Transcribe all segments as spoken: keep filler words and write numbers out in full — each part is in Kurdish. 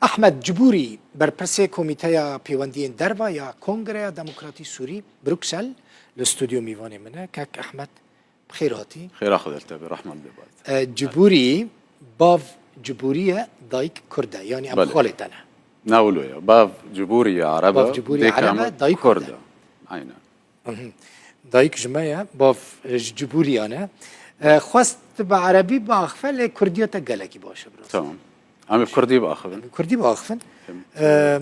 Ehmed Cibûrî, berpirsê Komîteya Pêwendiyên Derve ya Kongreya Demokratî Sûrî, Bruksel, li stûdyo mîvanê min e. Kek Ehmed, bi xêr hatî. Xêra xwe li te be, rehma li te be. E, Cibûrî, bav Cibûrî ye, dayik Kurd e. Yanî em Belê. xalê te ne. Na wilo ye. Bav Cibûrî ye, Ereb e, Bav Cibûrî dêka Ereb e, me dayik Kurd Kurd e. e. Aynen. Mhm. Dayik ji me ye, bav, e, ji Cibûriyan e. E, xwest bi erebî biaxive, lê kurdiya te gelekî baş e, bi rastî. Tamam. Em ê kurdî biaxivin. Kurdî biaxivin. Tamam. E,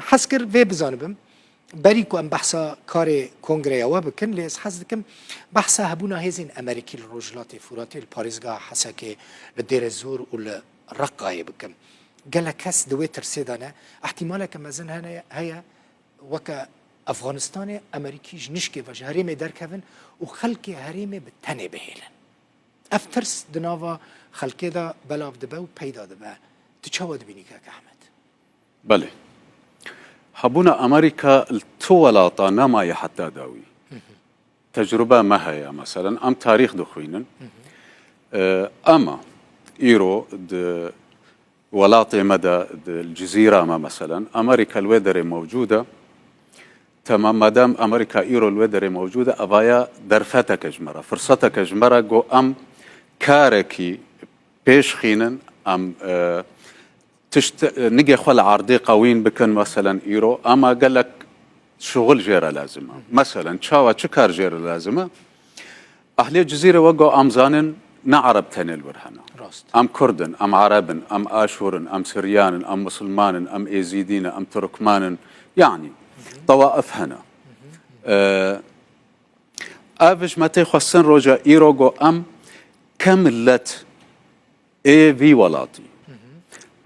hez kir vê bizanibim. Berî ku em behsa karê kongreya we bikin, lê ez hez dikim behsa hebûna hêzên Amerîkî li Rojhilatê Furatê, li parêzgeha Hesekê, li Dêrezor û li Reqayê bikim. Gelek kes di wê tirsê de ne. Ehtimaleke mezin hene, heye weke Efxanistanê, Amerîkî ji nişkê ve, ji herêmê derkevin û xelkê herêmê bi tenê bihêlin. Ev tirs di nava xelkê de belav dibe û peyda dibe. Tu çawa dibînî, kek Ehmed? Belê. Hebûna Amerîka li tu welata nemaye heta dawî. Hı hı. Tecrube me heye, meselen, em tarîx dixwînin. Hı hı. Ee, ama îro di welatê me de, di Cizîra me, meselen, Amerîka li wê derê mewcûd e. Temam, madem Amerîka îro li wê derê mewcûd e, evaya derfeteke ji me re, firseteke ji me re, ku em karekî pêş xînin, em, e, tişt, e, nigê xwe li erdê qewîn bikin, meselen îro, ama gelek şuxul jê re lazim e. Meselen, çawa, çi kar jê re lazim e? Ehlê Cizîrê wek ku em zanin, ne Ereb tenê li wir hene. Rast. Em Kurd in, em Ereb in, em Aşûr in, em Siryan in, em Misilman in, em Êzîdî ne, em Tirkman in. Yanî, tewaif hene. E, ev ji me tê xwestin roja îro ku em ke millet ê vî welatî.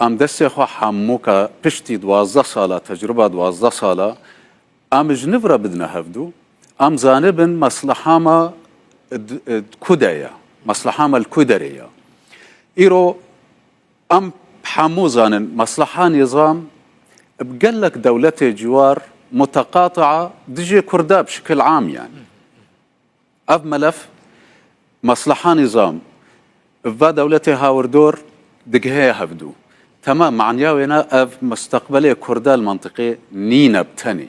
Em destê xwe hemûka piştî duwazdeh sala, tecruba duwazdeh sala, em ji nû re bidine hevdû, em zanibin mesleha me d-, d-, ku de ye, mesleha me li ku derê ye. Îro em hemû zanin, mesleha nîzam bi gelek dewletê ciwar muteqatia dijê Kurda bi şikil am, yanî. Ev melef, mesleha nîzam, va dewletê hawirdor digihe hevdû. Temam, maniya wê ne ev musteqbelê Kurda li mentiqê nîne bi tenê.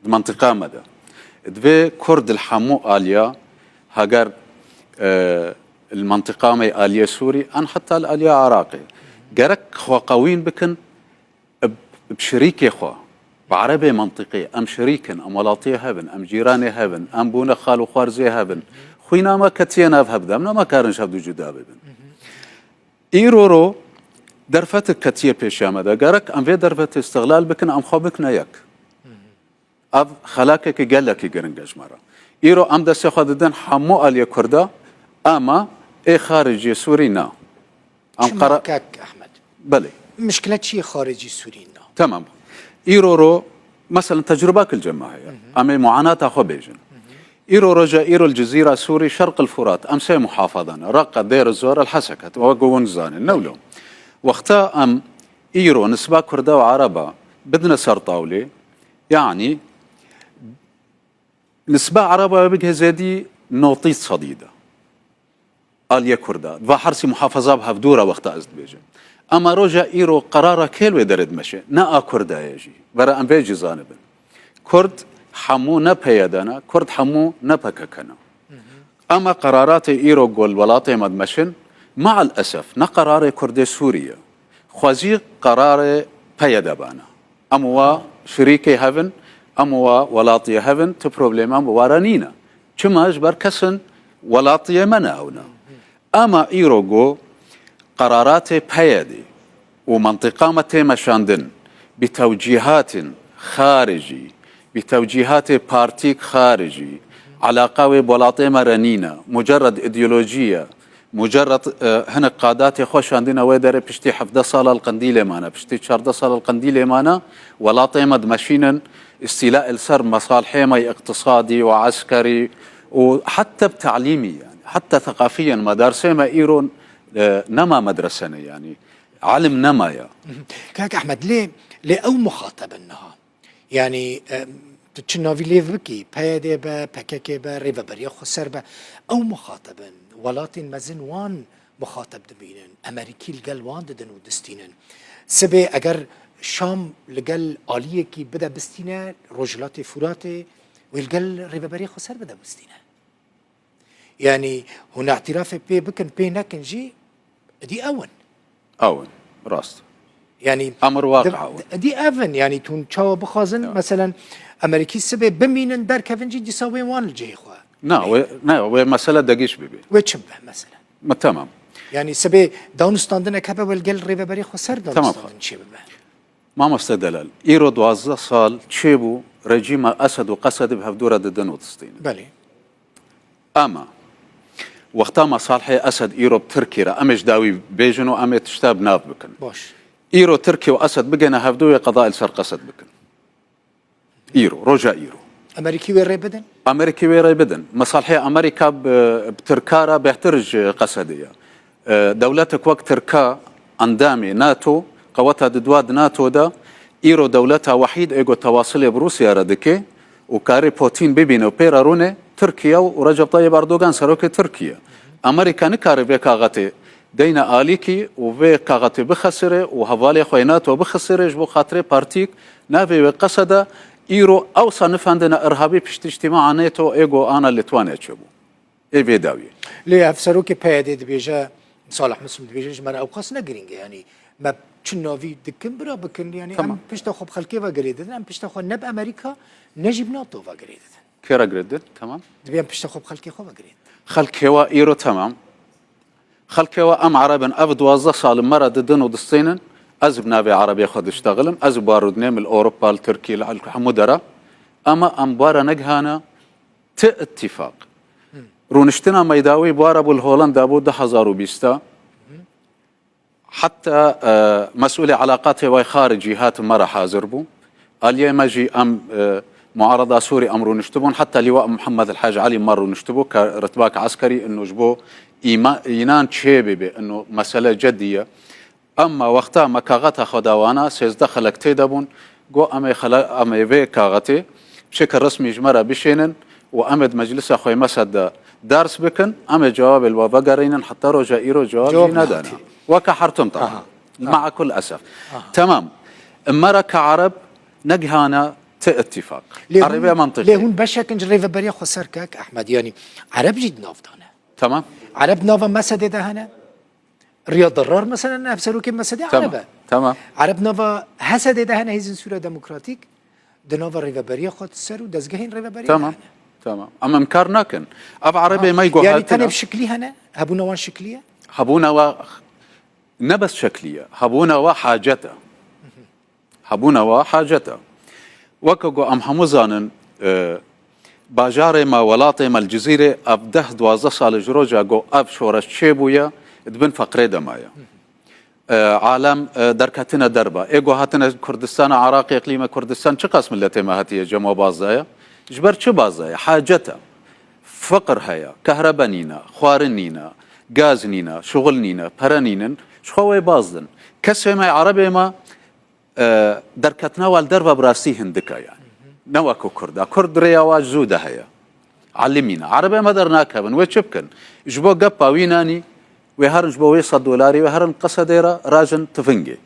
Di mentiqa me de. Divê Kurd li hemû aliya, heger, e, li mentiqa me aliyê Sûrî, an heta li aliya Iraqê, gerek xwe qewîn bikin, bi, bi şirîkê xwe, bi erebê mentiqê, em şirîk in, em welatiyê hev in, em cîranê hev in, em bûne xal û xwarzê hev in. Xwîna me ketiye nav hev de, em nema karin ji hevdû cuda bibin. Îro ro derfetek ketiye pêşiya me de. Gerek em vê derfetê îstixlal bikin, em xwe bikine yek. Ev xelakeke gelekî giring e ji me re. Îro em destê xwe didin hemû aliyê Kurda, ama ê xariciyê Sûrî na. Em Çima qara- kek Ehmed? Belê. Mişkile çi ye xaricî Sûrî na? Tamam. Îro ro, meselen, tecrubak li cem me heye. Hı hı. Em ê muanata xwe bêjin. Hı hı. Îro roja îro li Cizîra Sûrî, Şerq el Furat, em sê muhafaza ne. Reqa, Dêr Zor, El Heseket. Wek hûn zanin, ne wilo. Wexta em îro nisba Kurda û Ereba bidine ser tawlê, yanî nisba Ereba wê bigihê zêdî notî sedî de. Aliyê Kurda. Va hersî muhafaza bi hevdû re wexta ez dibêjim. Ema roja îro qerara kê li wê derê dimeşe? Ne a Kurda ye jî. Vera em vê jî zanibin. Kurd hemû ne P Y D ne, Kurd hemû ne P K K ne. Ema qeraratê îro ku li welatê me dimeşin, mael esef, ne qerarê Kurdê Sûrî ye. Xwezî qerarê P Y D bana. Em wa şirîkê hev in, em wa welatiyê hev in, ti problema bi wa re nîne. Çima? Ji ber kes in, welatiyê me ne ew ne. Ema îro ku qeraratê P Y D û mentiqa me tê meşandin bi tewcîhatên xaricî, bi tewcîhatê partîk xaricî, eleqa wê bi welatê me re nîne, mucerred îdeolojî ye, mucerred, e, hinek qadatê xwe şandine wê derê, piştî hevdeh sala li Qendîlê mane, piştî çardeh sala li Qendîlê mane, welatê me dimeşînin, îstîla li ser mesalihê me yê iqtisadî û eskerî û heta bi te'lîmî, yanî heta theqafiyên me, dersê me îro, e, nema medrese ne, yanî ilim nemaye. Kak Ehmed, lê, lê ew muxatab in niha. Yanî, e, tu çi navî lêv bikî, P Y D be, P K K be, Rêveberiya Xweser be, ew muxatab in, welatên mezin wan muxatab dibînin, Amerîkî li gel wan didin û distînin. Sibê eger Şam li gel aliyekî bide bistîne, Rojhilatê Furatê, wê li gel Rêveberiyê Xweser bide bistîne. Yanî hûn îtirafê pê bikin, pê nekin jî, edî ew in. Ew in, rast. Yanî Emir waqi'a di-, ew in. Edî ev in, yanî tûn çawa bixwazin, Ya. Meselen, Amerîkî sibê bimînin, derkevin jî dîsa wê wan li cihê xwe. Na, wê, ne, wê mesele degiş bibe. Wê çi bibe, meselen? Ma, tamam. Yanî sibê danûstandinek hebe, wê li gel Rêveberê Xweser Tamam. danûstandin çê bibe. Mamoste Delal, îro duwazdeh sal çêbû rejîma Esed û Qesedê bi hevdû re didin û distînin. Belê. Ama wexta mesalhê Esed îro bi Tirkî re, em ê ji dawî bêjin û em ê tişta bi nav bikin. Baş. Îro Tirkî û Esed bigêne hevdû wê qeda li ser Qesed bikin. Îro, roja îro. Amerîkî wê rê bidin? Amerîkî wê rê bidin. Mesalhê Amerîka bi, bi Tirka re bêhtir ji Qesedê ye. E, dewletek wek Tirka, endamê nato, qeweta didwa di nato de, îro dewleta wehîd ê ku tewasilê bi Rûsya re dike û karê Putin bibîne û pê re rûne, Tirkiye û Recep Tayyip Erdogan, serokê Tirkiye. Amerîka nikare vê kaxetê deyne alîkî û vê kaxetê bixesirê û hevalê xwe yê nato bixesirê ji bo xatirê partîk navê wê Qesede îro ewsa nifendine irhabî piştî îctîmaa nato ê ku ana Litwanya çêbû. Ê vê dawiyê. Lê ev serokê P Y D dibêje, Salih Muslim dibêje, ji me re ewqas ne girîng e. Yanî me çi navî dikin bira bikin. Yanî Tamam. Em pişta xwe bi xelkê ve girê didin. Em pişta xwe ne bi Amerîka ne jî bi nato ve girê didin. Kê re girê didin? Tamam. Dibê em pişta xwe bi xelkê xwe ve girê didin. Xelkê we îro tamam. Xelkê we em Ereb in, ev duwazdeh sal in me re didin û distînin. Ez bi navê Erebê xwe diştexilim. Ez bi wan rûdinêm li Ewropa, li Tirkî, li hemû dera. Ama em bi wan re negihane ti îtîfaq. Rûniştina meydawî bi wan re bû li Holanda bû du hezar û bîst. Heta, e, mesûlê eleqatê wê xaricî hat me re hazir bû. Aliyê me jî em, e, muarada Sûrî em rûniştibûn. Heta Lîwa Muhammed El Hac Elî me rûniştibû ke ritbak eskerî ino ji bo îma-, înan çê bibe, ino mesele cedî ye. Emma wexta me kaxeta xwe da wana, sêzdeh xelek tê de bûn, got, "Em ê xele-, em ê vê kaxetê bi şekil resmî ji me re bişênin û em ê di meclisa xwe yê Mesed de ders bikin, em ê cewabê li we vegerînin." Heta roja îro cewab Cewab jî nedane. Weke hertim, tamam. Aha. Ma'a kul esef. Aha. Tamam. Me re ke Ereb negihane ti îtîfaq. Lê Erê hûn, vê mantiqê. Lê hûn beşek in ji Rêveberiya Xweser, kek Ehmed, yanî Ereb jî di nav de ne. Tamam. Ereb nava Mesedê de hene. Riyad Dirar, mesela, navserokê Mesedê Tamam, Ereb e. Tamam. Ereb nava Hesedê de hene, Hêzên Sûriya Demokratîk, di nava Rêveberiya xwe ser û dezgehên Rêveberiya Tamam, hene. Tamam. Em inkar nakin. Ev Erebê Ha, me got yani hatine. Tenê bi şiklî hene, hebûna wan şiklî ye? Hebûna wa ne bes şeklî ye, hebûna wa hacet e. Hebûna wa hacet e. Weke ku em hemû zanin, e, bajarê me, welatê me li Cizîrê ev deh duwazdeh sal e ji roja ku ev şoreş çêbûye, di bin feqrê de maye. E, alem, e, derketine derve. Ê ku hatine Kurdistana Iraqê, îqlîme Kurdistan, çiqas miletê me hatiye cem we baz daye? Ji ber çi baz daye? Hacet e. Feqir heye, kehrebe nîne, xwarin nîne, gaz nîne, şuxul nîne, pere nînin, ji xwe wê baz din. Kesê me, Erebê me, e, derketina wan li derve bi rastî hindik e yani. Ne wek ku Kurd e. Kurd rêya wan zû de heye. Elimîne. Erebê me dernakevin. Wê çi bikin? Ji bo gepa wî nanî, wê herin ji bo wê sed dolarî, wê herin Qesedê re, rajin tivingê.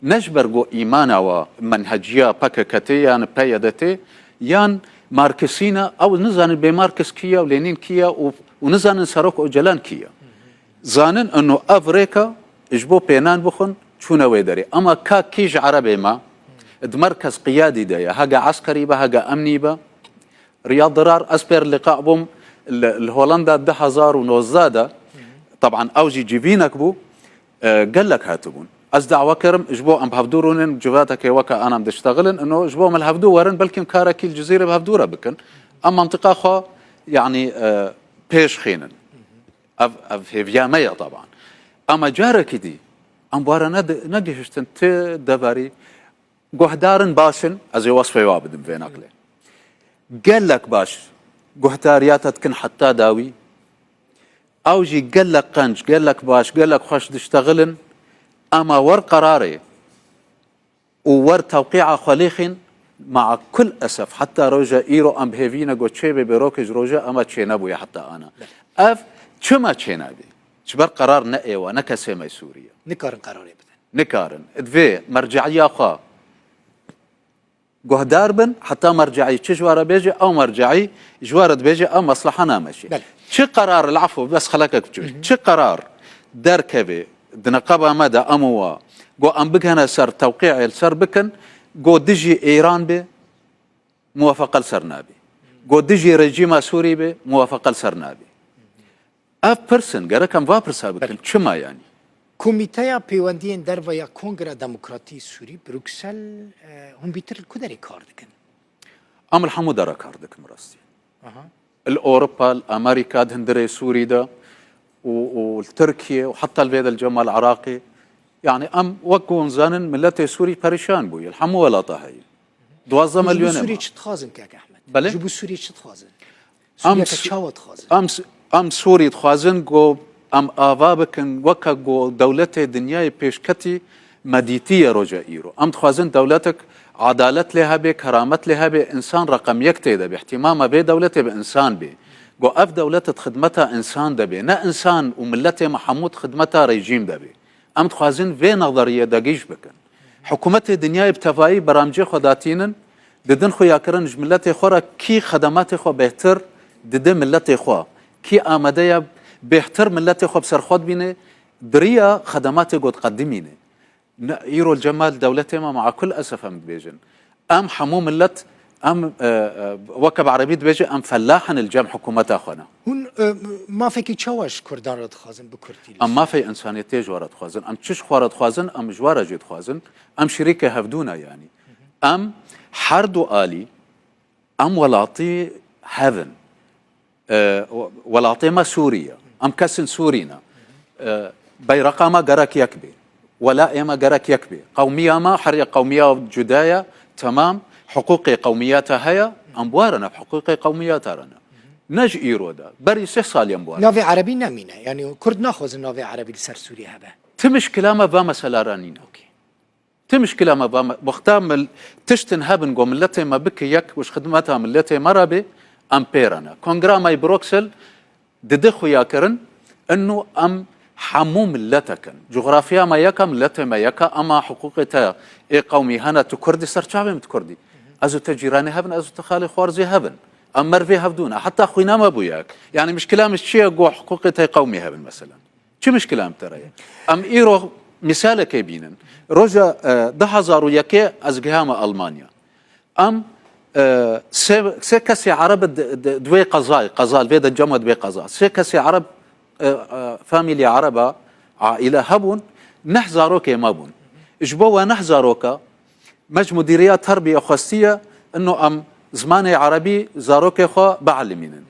Ne ji ber ku îmana wa menheciya P K K tê yan P Y D tê, yan Marksî ne, ew nizanin bê Marks kî ye û Lênîn kî ye û, û nizanin Serok Ocalan kî ye. Zanin ino ev rêka ji bo pênan bixwin çûne wê derê. Ema ka kî ji Erebê me di merkez qiyadî de ye, hege eskerî be, hege emnî be. Riyad Dirar, ez pêr liqa bûm li, li Holanda du hezar û nozdeh de, teban ew jî civînek bû, e, gelek hatibûn. Ez dawa kirim, ji bo em bi hevdû rûnin, civatekê weke ana em diştexilin, ino ji bo em li hevdû werin, belkî em karekî li Cizîrê bi hevdû re bikin. Em mentiqa xwe, yanî, e, pêş xînin. Ev, ev hêviya me ye taban. Ama carekî dî, em bi wan re nedi-, negihiştin ti deverî. Guhdarin baş in, ez ê wesfê wa bidim vê neqlê. Gelek baş guhdariyata dikin heta dawî. Ew jî gelek qenc, gelek baş, gelek xweş diştexilin. Ema wer qerarê û wer tewqîa xwe lêxîn, maa kul esef, heta roja îro em bi hêvî ne got çê bê, bê rokê ji roja ema çênebûye heta ana. Ev çima çênabî? Ji ber qerar ne êwa, ne kesê me Sûriye. Nikarin qerarê bidin. Nikarin. Divê merce'iya xwe guhdar bin, heta merce'î çi ji we re bêje, ew merce'î ji we re dibêje, ew mesleha nameşe. Belê. Çi qerar, el-afû, bes xelekek biçûk. Çi qerar derkeve di niqaba me de em û wa, go em bigihene ser tewqî'ê li ser bikin, go dijî Îran be, muwafeqa li ser nabe. Go dijî rejîma Sûrî be, muwafeqa li ser nabe. Ev pirs in, gerek em va pirsa bikin. Belê. Çima yanî? Komîteya Pêwendiyên Derve ya Kongreya Demokratî Sûrî, Bruksel, e, hûn bîtir li ku derê kar dikin? Em li hemû dera kar dikin, bi rastî. Aha. Li Ewropa, li Amerîka, di hundirê Sûrî de û, û li Tirkiye û heta li vê de li cem li Iraqê. Yanî em wek ku hûn zanin, miletê Sûrî perîşan bûye. Li hemû welata heye. Duwazdeh Hûn ji bo milyonê Sûriyê me. Çi dixwazin, kek Ehmed? Belê? Ji bo Sûriyê çi dixwazin? Em Sûriyeke s-, çawa dixwazin? Em s-, em Sûrî dixwazin ku em ava bikin weke ku dewletê dinyayê pêşketî me dîtiye roja îro. Em dixwazin dewletek adalet lê hebe, keramet lê hebe, însan reqem yek tê de be. Îhtîmama vê dewletê bi însan bê. Ku ev dewlet di xidmeta însan de bê. Ne însan û miletê me hemû di xidmeta rejîm de bê. Em dixwazin vê nezeriyê de gîj bikin. Hikûmetê dinyayê bi tevayî beramcê xwe datînin, didin xuyakirin ji miletê xwe re kî xedematê xwe bêhtir dide miletê xwe, kî amade ye bêhtir miletê xwe bi ser xwe dibîne, di riya xedematê ku diqedimîne. Ne, îro li cem me li dewletê me, mea kul esef em dibêjin. Em hemû milet, em, e, e, weke bi erebî dibêje, em felah in li cem hikûmeta xwe ne. Hûn, e, mafekî çawa ji Kurdan re dixwazin bi Kurdî? Em mafê însaniyetê ji we re dixwazin. Em çi ji xwe re dixwazin, em ji we re jî dixwazin. Em şirîkê hevdû ne yanî. Em her du alî, em welatî hev in. E, we-, welatê me Sûrî ye. Em kesên Sûrî ne. E, beyreqa me gerek yek bê. Welayê me gerek yek bê. Qewmiya me her ya qewmiya cuda ye, temam, hiqûqê qewmiyata heye, em bi we re ne, bi hiqûqê qewmiyata re ne. Ne ji îro de. Berî sê salî em bi we re. Navê erebî nemîne. Yanî Kurd naxwazin navê erebî li ser Sûriyê hebe. Ti mişkila me va mesela re nîne. Okey. Ti mişkila me va me, wexta mil-, tiştin hebin ku miletê me bike yek û ji xidmeta miletê me re bê, em pê re ne. Kongra me yê Bruksel dide xuyakirin, inu em hemû miletek in. Coxrafya me yek e, miletê me yek e, ema hiqûqê te ê qewmî hene, tu Kurd î, ser çavê min tu Kurd î. Ez û te cîranê hev in, ez û te xalê xwarzê hev in. Em mervê hevdû ne. Heta xwîna me bû yek. Yanî mişkila min çi ye ku hiqûqê te ê qewmî hebin, meselen? Çi mişkila em te re ye? Em îro mîsalekê bînin. Roja, e, du hezar û yekê ez gihame Almanya. Em, e, sê, sê kesê Ereb di, di, di wê qezayê, qeza li vê de cem e, di wê qeza. Sê kesê Ereb, e, e, famîlya Ereba, aîle hebûn, neh zarokê me bûn. Ji bo we neh zaroka, me ji Mudîriya Terbiyê xwestiye, ino em zimanê Erebî zarokê xwe bielîmînin.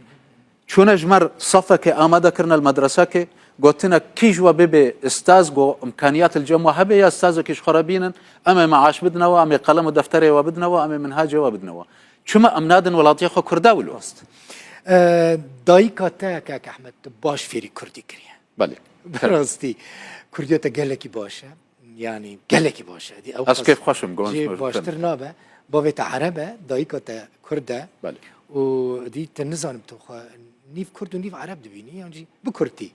Çûne ji me re sefekê amade kirine li medresekê, gotine, kî ji we bibê ustaz, go imkaniyat li cem we hebe ya ustazekî ji xwe re bînin, em ê meaş bidine we, em ê qelem û defterê we bidine we, em ê minhacê we bidine we. Çima em nadin welatiyê xwe Kurda wilo? Rast. E, dayika te, kak Ehmed, tu baş fêrî Kurdî kiriye. Belê. Bi rastî, Kurdiya te gelekî baş e. Yanî gelekî baş e. Dî ew Ez qas kêfxweş im, gonc jê me baştir nabe. Bavê te Ereb e, dayika te Kurd e. Belê. Û dî te nizanim tu xwe nîv Kurd û nîv Ereb dibînî, yan jî bi Kurdî?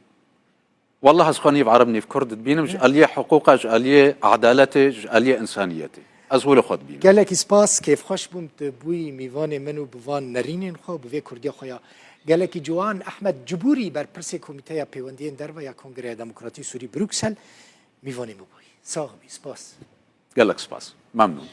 Wallah ez xwe nîv Ereb nîv Kurd dibînim, ji aliyê hiqûqa, ji aliyê edaletê, ji aliyê însaniyetê. Ez wilo xwe dibînim. Gelekî spas, kêfxweş bûm tu bûyî mîvanê min û bi van nerînên xwe û bi vê Kurdiya xwe ya gelekî ciwan. Ehmed Cibûrî, berpirsê Komîteya Pêwendiyên Derve ya Kongreya Demokratî Sûrî, Bruksel, mîvanê min bûyî. Sax bî, spas. Gelek spas. Memnûn.